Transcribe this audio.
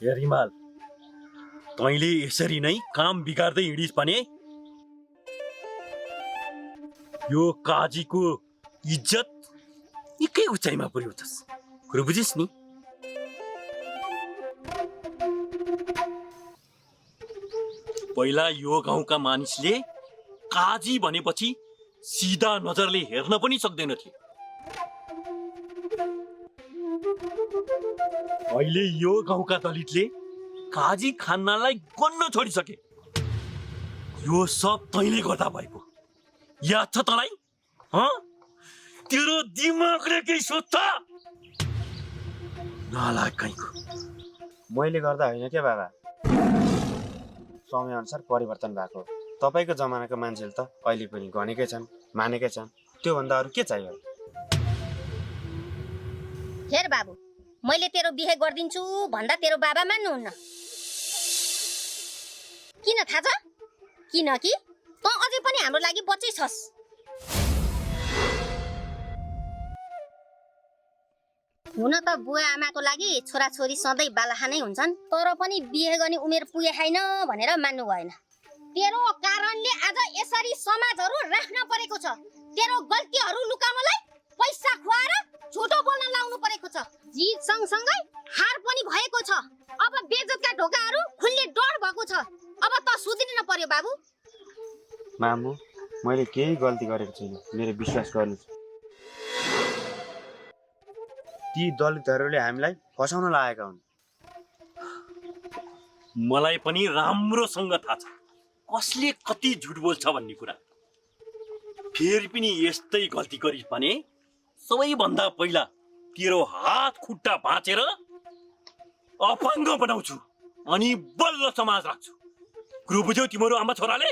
हे रिमाल, तैँले यसरी नै काम बिगार्दै हिँडिस् भने यो काजीको इज्जत निकै उचाइमा पुर्याउँछस्। कुरो बुझिस् नि? पहिला यो गाउँका मानिसले काजी भनेपछि सिधा नजरले हेर्न पनि सक्दैनथे। अहिले यो गाउँका दलितले काजी खान्नालाई गन्न छोडिसके। यो सब तैँले गर्दा भएको। याद छ तँलाई? तेरो दिमागले केही सोच्छ? नालायक कहीँको। मैले गर्दा होइन के बाबा, समयअनुसार परिवर्तन भएको। तपाईँको जमानाको मान्छेले त अहिले पनि गनेकै छन्, मानेकै छन्। त्योभन्दा अरू के चाहियो? हेर बाबु, मैले तेरो बिहे गरिदिन्छु भन्दा तेरो बाबा मान्नुहुन्न। किन थाहा छ? किनकि तँ अझै पनि हाम्रो लागि बच्चै छस्। हुन त बुवा आमाको लागि छोराछोरी सधैँ बालाखा नै हुन्छन्, तर पनि बिहे गर्ने उमेर पुगे छैन भनेर मान्नु भएन। तेरो कारणले आज यसरी समाजहरू राख्न परेको छ। तेरो गल्तीहरू लुकाउनलाई पैसा खुवाएर झुटो बोल्न लाउनु परेको छ। जित सँगसँगै हार पनि भएको छ। अब बेइज्जतका ढोकाहरू खुल्ने डर भएको छ। अब त सुध्रिन पर्यो बाबु। मामु, मैले केही गल्ती गरेको छैन, मेरो विश्वास गर्नुहोस्। ती दलितहरूले हामीलाई फसाउन लागेका हुन्। मलाई पनि राम्रोसँग थाहा छ कसले कति झुट बोल्छ भन्ने कुरा। फेरि पनि यस्तै गल्ती गरिस् भने सबैभन्दा पहिला तेरो हात खुट्टा भाँचेर अपाङ्ग बनाउँछु अनि बल्ल समाज राख्छु। कुरो बुझ्यौ तिम्रो आमा छोराले?